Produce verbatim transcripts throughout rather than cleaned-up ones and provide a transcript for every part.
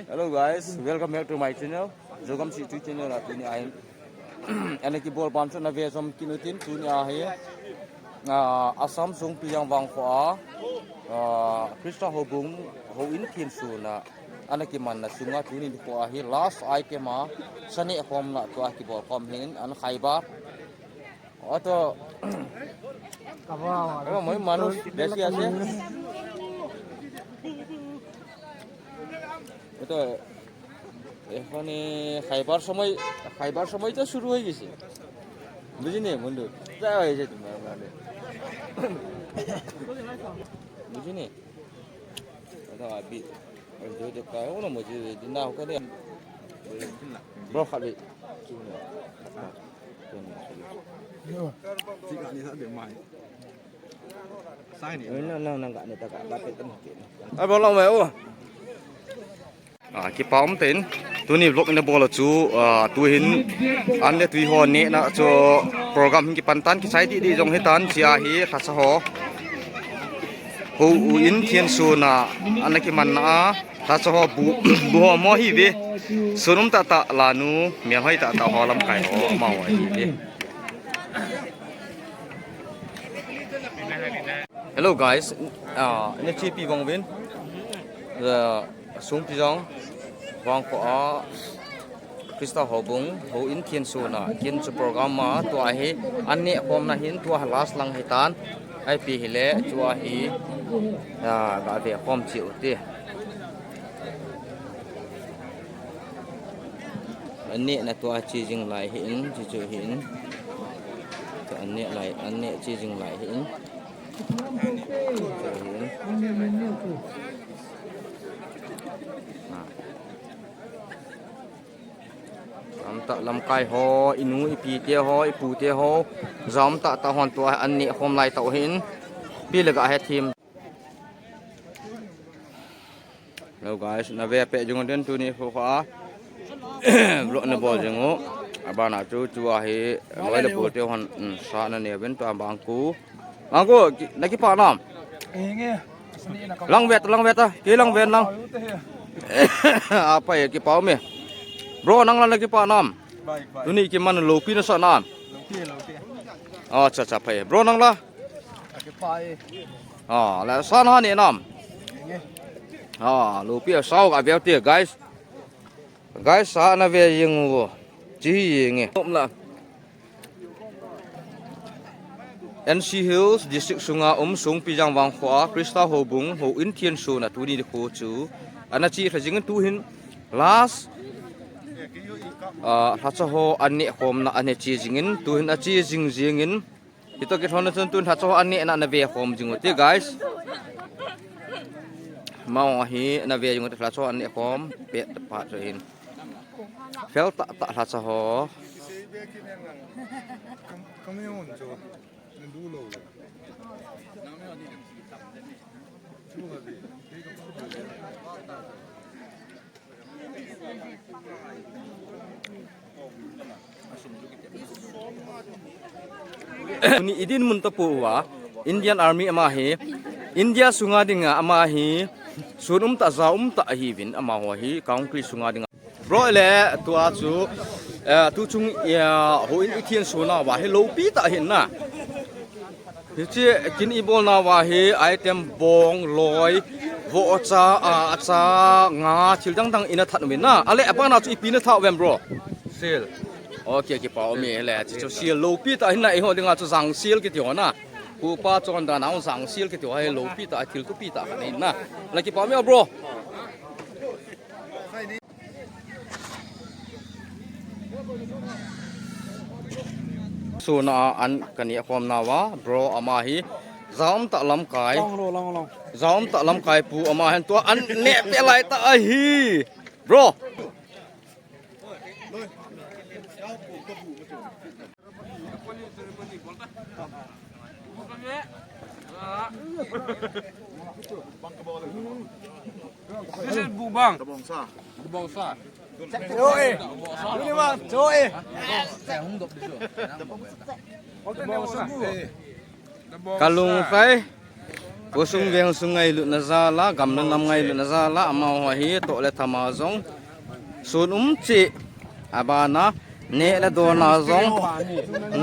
Hello guys, welcome back to my channel. Jogam si tu channel la tuni ahin. Ana kibol bang chu nave jom kit utin tuni ahi. Ah, Assam Songpijang vangkho a, ah, Christa Houbung houin thensona ana kimanna sunga tuni nikho ahi last item a sa nehkhomna tua kibol khom hin an khaibar. Ato. Kaba, kaba, moi manus, besi ase. Ato, এখনে খাইবার সময়, খাইবার সময় তো শুরু হয়ে গেছে। বুঝিনি বন্ধু? যা হয়েছে তোমার মানে। বুঝিনি? Ato, abi, जो देखता है वो ना मुझे ना होकर दे। Bro, khat bhi. Ai, bro, long mai o. Ah, kipa um tin. Tuni vlog ina bol chu, ah, tuhin an le tui ho nehna chu program hin kipan tan kisai di di jong hitan chia hi lhacha ho. Houin thensona ana kimanna a. Lhacha ho bu, bu ho mo hi ve. Sun um tah tah lanu, mel hoi tah tah ho lamkai ho, amau hi ve. Hello guys, ah, ina chepi vang uvin. Ah, Songpijang vangkho a Christa Houbung houin thensona kin chu program a tua hi an nehkhomna hin tua last lang hitan ipi hile tua hi, ah, gave khom cheh u te. An nehna tua che jing lai hin, chu chu hin. An neh lai, an neh che jing lai hin. Chu hin. Ah. Amtah lamkai ho, inu, ipi te ho, ipu te ho, jam tah tah hon tua an nehkhom lai tah hin. Pi le ga he thim. Hello guys, nave peh jing u den tuni khu kha. Vlog na bol jing u. Abana chu chu ahi. Loi le bol te hon, mm, sa na ne ven tua bang ku. Bang ku, ki, na kipa nam. Inge. Lang vet, lang vet ta. Ki lang ven lang. Apa ya kipa me. Bro, nang la na kipa nam. Bai, bai. Tuni kiman lopi na sa nam. Lopi, lopi. Acha, acha, pai. Bro, nang la. Akipa e. Ah, la sa na ne nam. Inge. Ah, lopi a sao ga vel te, guys. Guys, sa na ve jing u. Chi jing e. Tom la. N C Hills District sunga um Songpijang vangkho a Christa Houbung houin thensona tuni nikho chu ana che lha jingin tuhin last, ah, lhacha ho an nehkhomna ana che jingin tuhin ache jing jingin. Hitoh kilhonna chun tun lhacha ho an nehna nave khom jing u te, guys. Amau hi nave jing u te lhacha ho an nehkhom pet phat chu hin. Fel tah tah lhacha ho. Ni idin mun ta pu uva, Indian Army ama hi, India sunga dinga ama hi, sun um tah, ja um tah ahi vin ama ho hi, country sunga dinga. Bro le, tua chu, eh, tu chung, eh, houin i thensona uva hi lopi tah hin na. Hiche kin i bolna uva hi item bong, loi, vohcha, a, acha, nga, thil dang dang ina that uvin na. Ale, abana chu ipi na that uvem, bro? Sel. Okay, kipa um e le. Chu sel lopi tah hin na eiho dinga chu jang sel kiti ho na. Upa chondan a jang sel kiti ho hi lopi tah, thil thupi tah khat ahin na. Ale, kipa um e, bro. Suna an ka nehkhomna uva, bro ama hi, ja um tah lamkai. Long lo, long, long. Ja um tah lamkai pu ama hin tua an neh peh lai tah ahi. Bro. This is bubang. Tabongsa. Tabongsa. Joe. Ini bang, Joe. Tabongsa. Kalung sai. Khosung veng sung ngailutna jal a, gam le nam ngailutna jal a, amaho hi toh le tham a jong sun um cheh, abana neh le don a jong,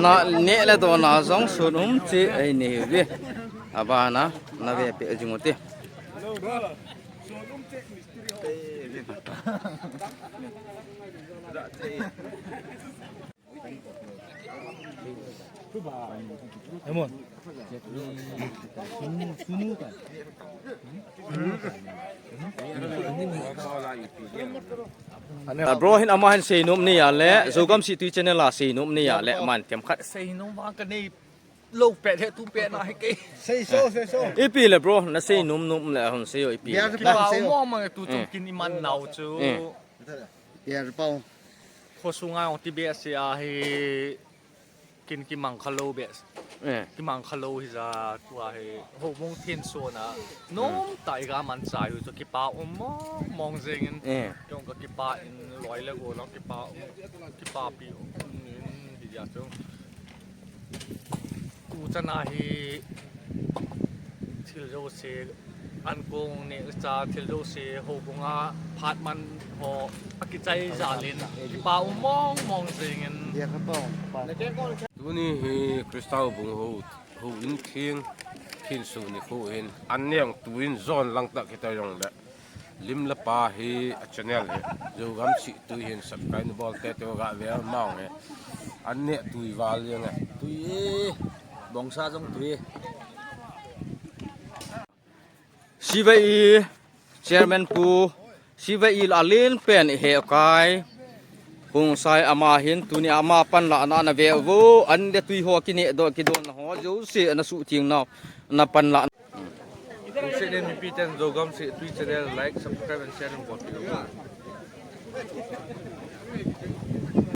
na neh le don a jong sun um cheh ahi nei uve. Abana na ve peh jing ute. Ah, bro hin ama hin seinom nei a le, Zogam Sihtui channel a seinom nei a le, aman themkhat. Seinom vang ka nei lou pet he tu pet na hi kei. Seiso, seiso. Ipi le bro, na seinom nom le hon sei o ipi. Biar le. Kipa um mong mong tu chung kin iman nau chu. Eh. Biar pau. Khosunga ong ti behseh ahi. Kin kimang kha lou be. Eh. Kimang kha lou hi ja tua hi houbung thin sona. Nom tai ga man chai u chu kipa um mong mong jeng in. Eh. Kong ka kipa in loi le go lo kipa um, kipa pi um in hi ja chu. Tu chana hi thil jouse an kong neh le chah thil jouse houbung a phat man ho akichai jal in kipa um mong mong jeng in. Tuni hi Christa houbung ho, houin theng, thinso nikho hin an neng tuin jon lang tah kitai jong le. Lim le pa hi a channel hi Zogam Sihtui hin subscribe na bol te te ga ve ma ong hi. An neh tui val jeng e. Tui e. Bongsa jong tui. Sivei chairman pu, Sivei la len pen he kai. Khongsai ama hin tuni ama panlahna na ve vo, an le tui ho kineh doh kidon ho jouse na suhtheng nau na panlah. Lungset le mipi ten Zogam Sihtui channel like, subscribe and share and bol peh o.